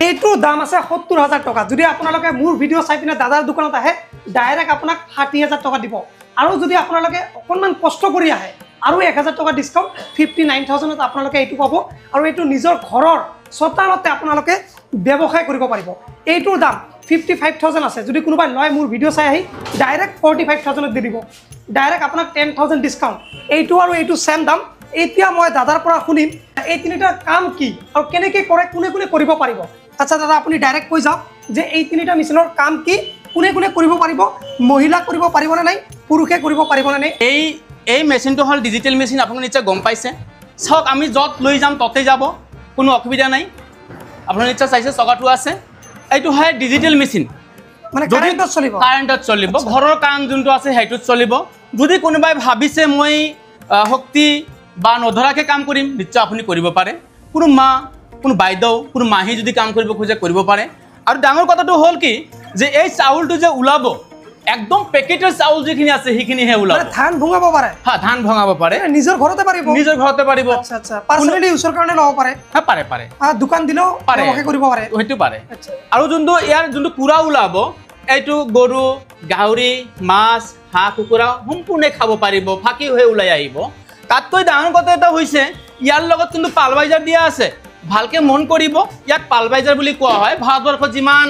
এইটোৰ দাম আছে 70,000 টকা। যদি আপোনালোকে মোৰ ভিডিঅ' চাই পিনে দাদাৰ দোকানত আহে, ডাইৰেক্ট আপোনাক 60,000 টকা দিব। আৰু যদি আপোনালোকে অকণমান কষ্ট কৰি আহে, আৰু 1,000 টকা ডিছকাউণ্ট, 59,000ত আপোনালোকে এইটো পাব। আৰু এইটো নিজৰ ঘৰৰ চোতালতে আপোনালোকে ব্যৱসায় কৰিব পাৰিব। এইটোৰ দাম 55,000 আছে। যদি কোনোবাই লয় মোৰ ভিডিঅ' চাই আহি, ডাইৰেক্ট 45,000ত দি দিব। ডাইৰেক্ট আপোনাক 10,000 ডিছকাউণ্ট। এইটো আৰু এইটো ছেম দাম। এতিয়া মই দাদাৰ পৰা শুনিম এই তিনিটা কাম কি আৰু কেনেকৈ কৰে, কোনে কোনে কৰিব পাৰিব। আচ্ছা দাদা, আপুনি ডাইৰেক্ট কৈ যাওক যে এই তিনিটা মেচিনৰ কাম কি, কোনে কোনে কৰিব পাৰিব, মহিলা কৰিব পাৰিবনে নাই, পুৰুষে কৰিব পাৰিবনে নাই? এই মেচিনটো হ'ল ডিজিটেল মেচিন, আপুনি নিশ্চয় গম পাইছে। চাওক, আমি য'ত লৈ যাম ত'তে যাব, কোনো অসুবিধা নাই। আপুনি নিশ্চয় চাইছে, চকাটো আছে। এইটো হয় ডিজিটেল মেচিন। মানে কাৰেণ্টত চলিব? কাৰেণ্টত চলিব, ঘৰৰ কাৰেণ্ট যোনটো আছে সেইটোত চলিব। যদি কোনোবাই ভাবিছে মই শক্তি বা নধৰাকৈ কাম কৰিম, নিশ্চয় আপুনি কৰিব পাৰে। কোনো মা, কোনো বাইদেউ, কোনো মাহী যদি কাম কৰিব খোজে, কৰিব পাৰে। আৰু ডাঙৰ কথাটো হ'ল কি যে এই চাউলটো যে ওলাব, একদম পেকেটৰ চাউল যিখিনি আছে সেইখিনিহে ওলাব। মানে ধান ভঙাব পাৰে? হা, ধান ভঙাব পাৰে। নিজৰ ঘৰতে পাৰিব? নিজৰ ঘৰতে পাৰিব। আচ্ছা, পাৰ্চনেলি ইউজৰ কাৰণে ল'ব পাৰে? হা, পাৰে পাৰে। দোকান দিলেও পাৰে, ব্যৱসায় কৰিব পাৰে? সেইটো পাৰে। আৰু যোনটো ইয়াৰ যোনটো কুৰা ওলাব, এইটো গৰু, গাহৰি, মাছ, হাঁহ, কুকুৰা সম্পূৰ্ণে খাব পাৰিব, ফাঁকি হৈ ওলাই আহিব। তাতকৈ ডাঙৰ কথা এটা হৈছে, ইয়াৰ লগত কিন্তু পালবাইজাৰ দিয়া আছে। ভালকে মন কৰিব, ইয়াক পালবাইজাৰ বুলি কোৱা হয়। ভাৰতবৰ্ষত যিমান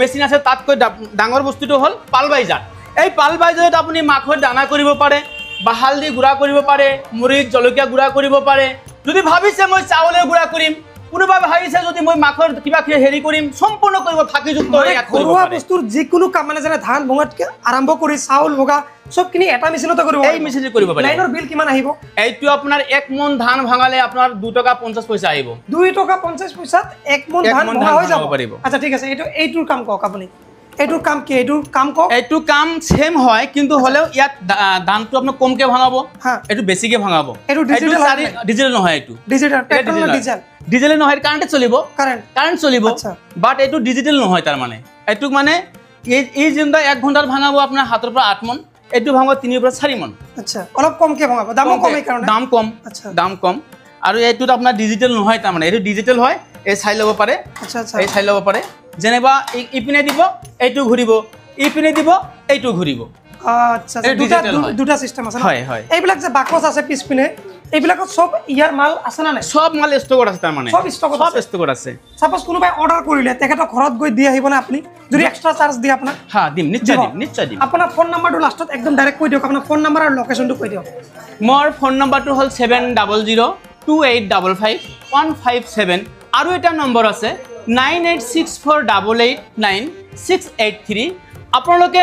মেচিন আছে তাতকৈ ডাঙৰ বস্তুটো হ'ল পালবাইজাৰ। এই পালবাইজাৰত আপুনি মাখৰ দানা কৰিব পাৰে বা হালধি গুড়া কৰিব পাৰে, মুড়ি, জলকীয়া গুড়া কৰিব পাৰে। যদি ভাবিছে মই চাউলৰ গুড়া কৰিম, কোনোবাই ভাবিছে যদি মই মাখৰ কিবা কিবি হেৰি কৰিম, সম্পূৰ্ণ কৰিব, ফাঁকিযুক্ত মানে ইয়াত কৰিব ঘৰুৱা পাৰে। বস্তুৰ যিকোনো কাম, মানে যেনে ধান ভঙাতকৈ আৰম্ভ কৰি চাউল ভঙা, চবখিনি এটা মেচিনতে কৰিব এই পাৰিব। মেচিনে কৰিব পাৰিব। লাইনৰ বিল কিমান আহিব? এইটো আপোনাৰ 1 মোন ধান ভাঙালে আপোনাৰ 2 টকা 50 পইচা আহিব। 2 টকা 50 পইচাত 1 মোন এক ধান মোন ভঙা ধান হৈ যাব। ভঙাব পাৰিব। আচ্ছা ঠিক আছে, এইটোৰ কাম কওক আপুনি। এইটোৰ কাম কি? এইটোৰ কাম কওক। এইটো কাম ছেম হয়, কিন্তু হ'লেও ইয়াত ধানটো আপোনাৰ কমকে ভাঙাব, এইটো বেছিকে ভাঙাব। এইটো ডিজিটেল হয় নাই? ডিজিটেল নহয় এইটো। ডিজিটেল, এইটো পেট্ৰল না ডিজিটেল। ডিজেল? ডিজেল নহয়, কাৰেণ্টে চলিব। কাৰেণ্ট। কাৰেণ্ট চলিব। বাট এইটো ডিজিটেল নহয়, তাৰমানে এইটোক মানে এই যোনটা 1 ঘণ্টাত ভাঙাব আপোনাৰ 7ৰ পৰা 8 মোন, এইটো ভাঙাব 3ৰ পৰা 4 মোন। আচ্ছা, অলপ কমকে ভঙাব, দামো কম এইকাৰণে। দাম কম। দাম কম। আৰু এইটোত আপোনাৰ ডিজিটেল নহয়, তাৰমানে এইটো ডিজিটেল হয়। এই চাই ল'ব পাৰে। আচ্ছা আচ্ছা। এই চাই ল'ব পাৰে, যেনিবা ইপিনে দিব এইটো ঘূৰিব, ইপিনে দিব এইটো ঘূৰিব। আচ্ছা, এইটো digital হয়। দুটা চিষ্টেম আছে ন? হয়, হয়। এইবিলাক যে বাকচ আছে পিছপিনে, এইবিলাকত চব ইয়াৰ মাল আছে না নাই? চব মাল ষ্টকত আছে তাৰমানে। চব ষ্টকত চব আছে? ষ্টকত আছে। চাপ'জ কোনোবাই অৰ্ডাৰ কৰিলে, তেখেতক ঘৰত গৈ দি আহিবনে আপুনি? যদি এক্সট্ৰা চাৰ্জ দিয়ে আপোনাক? হা, দিম, নিশ্চয়। দিব? দিম, নিশ্চয় দিম। আপোনাৰ ফোন নাম্বাৰটো লাষ্টত একদম ডাইৰেক্ট কৈ দিয়ক, আপোনাৰ ফোন নাম্বাৰ আৰু লোকেশ্যনটো কৈ দিয়ক। মোৰ ফোন নাম্বাৰটো হ'ল 7002855157। আৰু এটা নম্বৰ আছে 9864889683। আপোনালোকে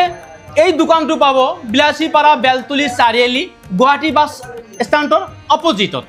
এই দোকানটো পাব বিলাসীপাৰা বেলতলি চাৰিআলি, গুৱাহাটী বাছ ষ্টেণ্ডৰ অপজিটত।